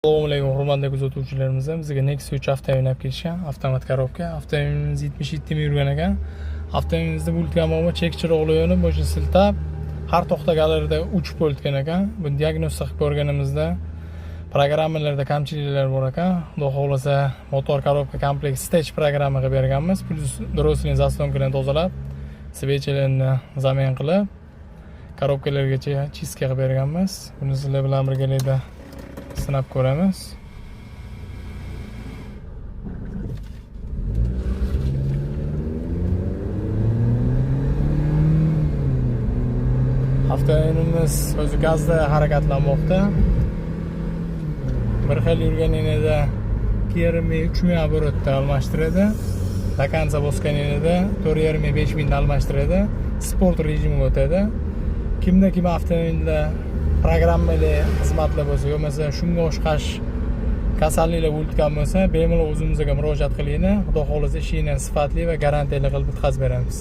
Assalomu alaykum, hurmatli kuzatuvchilarimiz. Bizga Nexia 3 avtomobilini olib kelishgan, avtomat коробка. Avtomobilimiz 77 ming yurgan ekan. Avtomobilimizda bo'lgan muammo: chek chiroqli yonib, boshini siltab, har to'xtaganlarida uchib o'tgan ekan. Buni diagnostika qilib ko'rganimizda programmalarda kamchiliklar bor ekan. Xudo xohlasa, motor, коробка komplekt stage programma qilib berganmiz. Плюс дроссельный заслонка larni tozalab, свеча larni замен qilib, коробка largacha чистка qilib berganmiz. Buni sizlar bilan birgalikda sinab ko'ramiz. Avtomobilimiz o'zi gazda harakatlanmoqda. Bir xil yurganingizda 2,5 ming, 3 ming оборот da almashtiradi. До конца bosganingizda 4,5 ming, 5 mingda almashtiradi. Sport rejimiga o'tadi. Kimda kim avtomobilda programmali xizmatlar bo'lsa, bo'lmasa shunga o'xshash kasalliklar bo'lgan bo'lsa, bemalol o'zimizga murojaat qilinglar. Xudo xohlasa, ishingni sifatli va garantiyali qilib bitkazib beramiz.